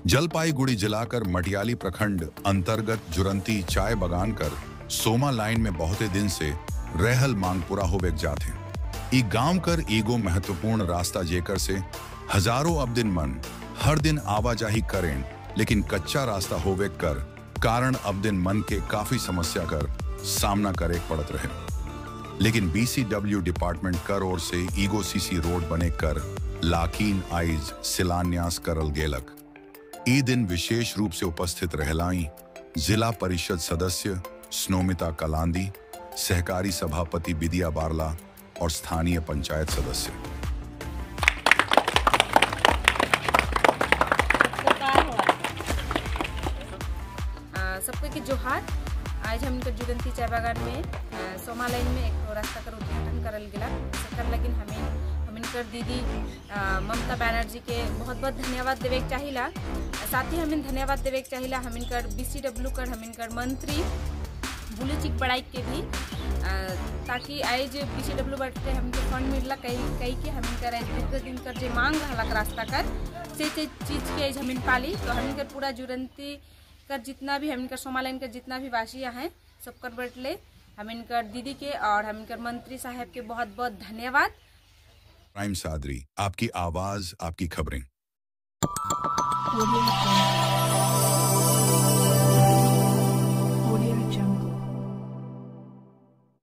जलपाईगुड़ी जिला कर मटियाली प्रखंड अंतर्गत जुरंती चाय बगान कर सोमा लाइन में बहुते दिन से रहल मांग पूरा होवे जात है। ई गांव कर एगो महत्वपूर्ण रास्ता जेकर से हजारों अब दिन मन हर दिन आवाजाही करें, लेकिन कच्चा रास्ता होवे कर कारण अब दिन मन के काफी समस्या कर सामना करे पड़त रहे। लेकिन बीसीडब्ल्यू डिपार्टमेंट कर ओर से ईगो सीसी रोड बने कर लाकीन आइज शिलान्यास करल गेलक। ई दिन विशेष रूप से उपस्थित रहलाई जिला परिषद सदस्य स्नोमिता कलांदी, सहकारी सभापति बिदिया बारला और स्थानीय पंचायत सदस्य। सबको के जोहार। आज हम जुरंती चाय बागान में सोमा लाइन में एक रास्ता कर उद्घाटन करल गेला। सकर लेकिन हमें कर दीदी ममता बनर्जी के बहुत बहुत धन्यवाद देवे के चाहिला। साथ ही हमें धन्यवाद देवे के चाहिला हमें कर बीसीडब्ल्यू कर हमें कर मंत्री बुलू चिक बड़ाई के भी, ताकि आज बीसीडब्ल्यू बढ़ते हमके फंड मिलला कई कई के हमें कर आज दीर्घ दिन कर जे मांग रहलक रास्ता कर से चीज के आज हमें पाली। तो हमें कर पूरा जुरंती कर जितना भी हमें कर सोमा लाइन कर जितना भी वासी हैं सब कर बैठले हमें कर दीदी के और हमें कर मंत्री साहब के बहुत बहुत धन्यवाद। प्राइम सादरी, आपकी आवाज, आपकी खबरें।